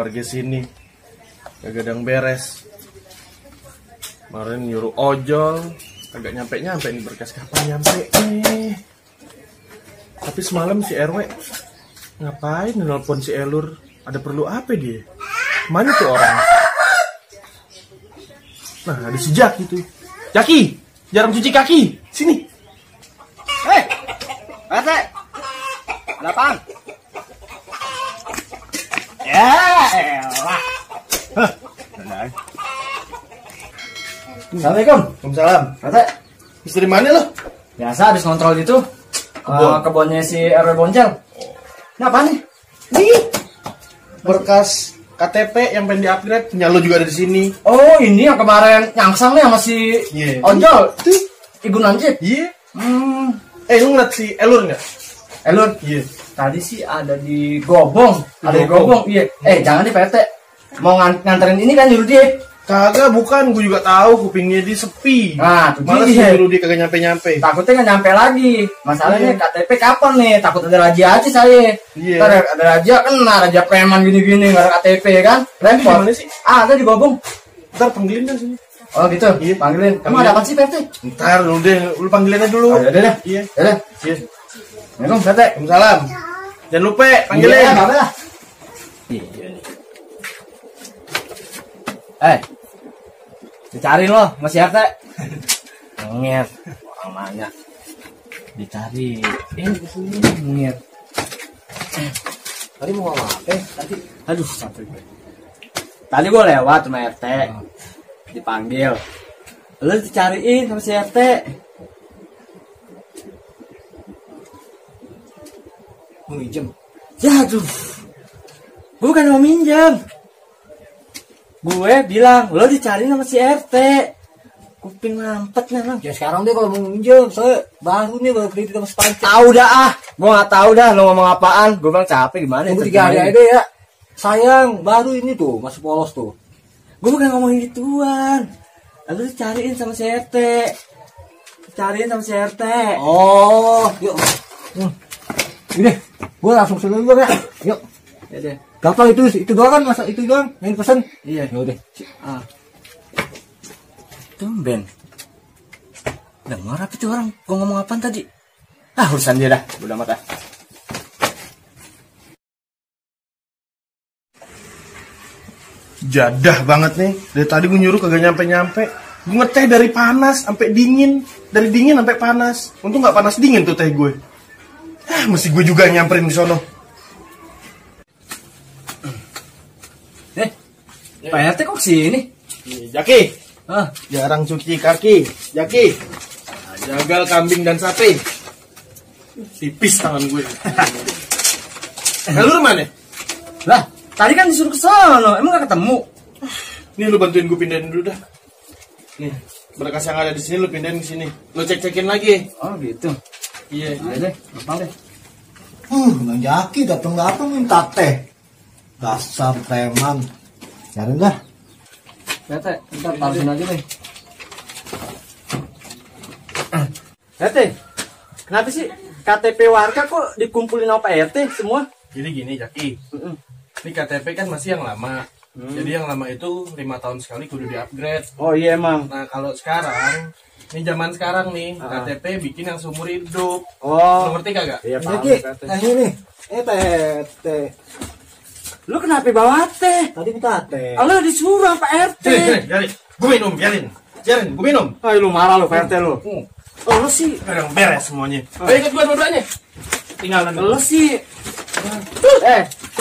warga sini. Gadang beres. Kemarin nyuruh ojol, agak nyampe nih berkas kapan nyampe. Tapi semalam si RW ngapain nelpon si Elur? Ada perlu apa dia? Mana tuh orang? Nah, ada si Jaki tuh. Jaki, jarang cuci kaki. Sini. Hei, RT. Lapang. Ya, elah. Assalamualaikum. Waalaikumsalam. RT. Istri mana lo? Biasa habis kontrol itu. Kebunnya si RW Boncel. Ini apa nih? Nih. Berkas KTP yang pengen di-upgrade, punya lo juga ada di sini. Oh, ini yang kemarin nyangsang nih sama si ojol. Tuh. Ibu Nanjit. Iya. Lu ngeliat si Elur nggak? Elur? Iya. Tadi sih ada di Gobong. Ada di Gobong, iya. Jangan nih Pak RT. Mau nganterin ini kan nyuruh dia. Kagak, bukan. Gue juga tahu kupingnya dia sepi. Nah, tuh malah dia. nyuruh dia kagak nyampe-nyampe. Takutnya nggak nyampe lagi. Masalahnya KTP kapan nih? Takut ada razia aja saya. Iya. Ntar ada razia, kena razia preman gini-gini nggak ada KTP kan? Repot. Gimana sih? Ada di Gobong. Ntar panggilin dah sini. Oh gitu? Iya. Panggilin. Kamu ada apa sih Pak RT? Ntar lu deh, lu panggilinnya dulu. Oh, ya udah. Iya. Ya udah. Iya. Assalamualaikum Pak RT. Waalaikumsalam. Jangan lupa panggilin. Iya, apa lah? Iya nih. Dicari lo, masih RT. Ngir, orang nanya. Dicari. Ini kesini ngir. Tadi mau ngomong apa? Aduh, sampai gue. Tadi gue lewat sama RT. Dipanggil. Lu dicariin sama si RT. Mau minjem? Ya aduh. Bukan mau minjem. Gue bilang, lo dicariin sama si RT. Kuping mampet memang. Ya sekarang deh kalau mau minjem, saya baru nih baru kredit sama Spike. Tahu dah ah. Gue nggak tahu dah lo ngomong apaan. Gue bilang capek gimana. Tunggu 3 hari aja ya. Sayang, baru ini tuh masih polos tuh. Gue bukan ngomongin gituan. Lalu dicariin sama si RT. Dicariin sama si RT. Oh, yuk. Ini, gue langsung sini dulu ya. Yuk. Ya deh. Gampang itu doang kan, masa itu doang yang pesen. Iya. Ya udah. Tumben. Dengar apa tuh orang? Gue ngomong apaan tadi? Urusan dia dah. Udah amat dah. Jadah banget nih. Dari tadi gue nyuruh kagak nyampe-nyampe. Gue ngeteh dari panas sampai dingin. Dari dingin sampai panas. Untung nggak panas dingin tuh teh gue. Mesti gue juga nyamperin di sono. Pak RT kok kesini? Jaki. Jarang cuci kaki. Jaki. Jagal kambing dan sapi. Tipis tangan gue. Lu mana? Lah, tadi kan disuruh ke sana. Emang gak ketemu? Nih lu bantuin gue pindahin dulu dah. Nih, berkas yang ada di sini lu pindahin ke sini. Lu cek-cekin lagi. Oh gitu. Iya. Ayo deh, gampang deh. Bang Jaki datang minta teh. Dasar preman. Cari dah. RT, ntar taruhin aja deh. RT, kenapa sih KTP warga kok dikumpulin sama Pak RT semua? Jadi gini Jaki. Ini KTP kan masih yang lama. Jadi yang lama itu 5 tahun sekali kudu di-upgrade. Oh iya emang. Nah kalau sekarang, ini zaman sekarang nih, KTP bikin yang seumur hidup. Oh. Lu ngerti kagak? Iya paham. Jaki, nah ini. Teh. Lu kenapa bawa teh? Tadi minta teh. Lu disuruh sama Pak RT. Biarin. Gue minum, biarin, gue minum. Lu marah lu Pak RT lu. Oh lu sih. Kadang beres semuanya. Ayo ikut gue dua-duanya. Tinggal nanti. Lu sih.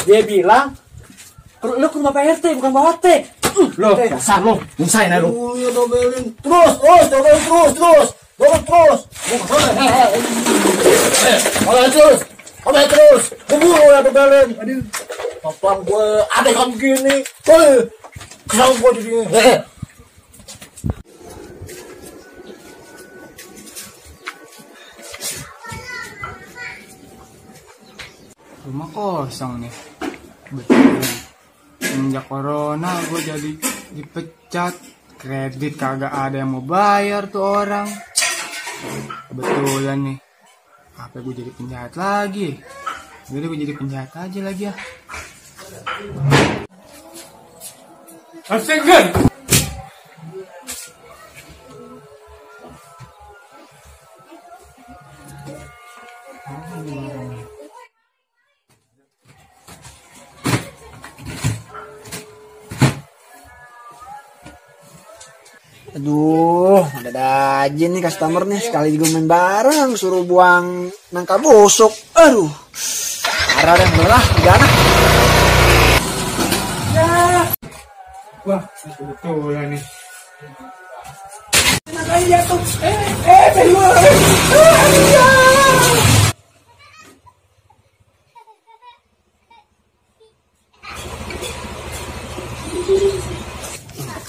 Dia bilang lu ke rumah Pak RT bukan bawa teh. Lu dasar lu. Nyusahin aja lu. Ya dobelin. Terus. Oleh terus. Keburu ya dobelin. Aduh. Papang gue ada kan gini. Kesal gue di sini. Rumah kosong nih. Betul. Semenjak corona gue jadi dipecat. Kredit kagak ada yang mau bayar tuh orang. Kebetulan nih. Apa gue jadi penjahat lagi? Jadi gue jadi penjahat aja lagi ya. Asik kan? Aduh, ada aja nih customer nih. Sekali juga main bareng, suruh buang nangka busuk. Aduh, parah deh, lah, gana. Wah, betul ya nih. Nangkanya jatuh. Peluang.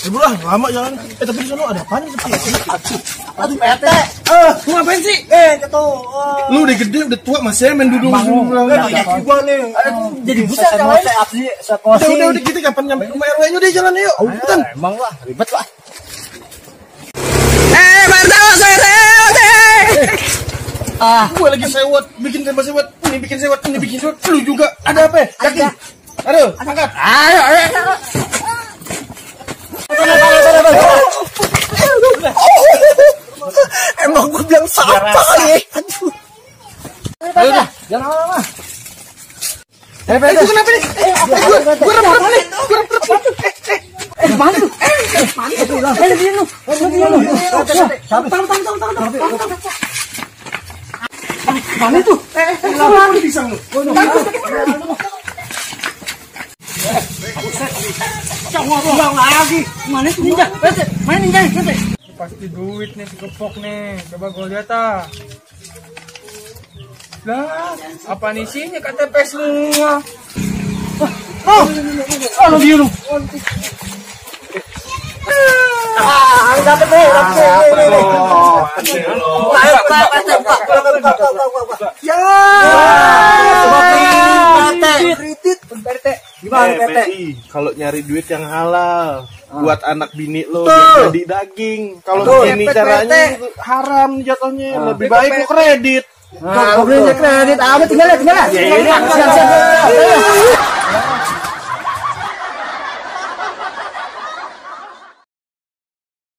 Ibu lah, lama jalan. Tapi di sana ada apaan nih? Aduh, PT. Lu ngapain sih? Jatuh. Lu udah gede, udah tua, masih main duduk. Jadi busa kalau Udah kita kapan nyampe rumah RW-nya deh jalan yuk. Cepetan. Emang lah, ribet lah. Gue lagi sewot, bikin tembak sewot, ini bikin sewot, ini bikin sewot. Lu juga ada apa? Yakin? Aduh, angkat. Ayo. Emang gue bilang siapa kali? Aduh. Ayo dah, jangan lama-lama. Itu kenapa nih? Gue rep nih. Mana tuh? Mana tuh? Lu pisang lu. Bang lagi. Mana tuh ninja? Mana ninja? Pasti duit nih si kepok nih. Coba gue lihat ah. Lah, apa nih isinya KTP semua? Lu dia lu. Dapat deh. Ya. Kredit. Gimana PT? Kalau nyari duit yang halal buat anak bini lo biar jadi daging. Kalau begini caranya itu haram jatuhnya. Lebih baik lo kredit. Kok belinya kredit? Tinggal. Ya ini. Siap.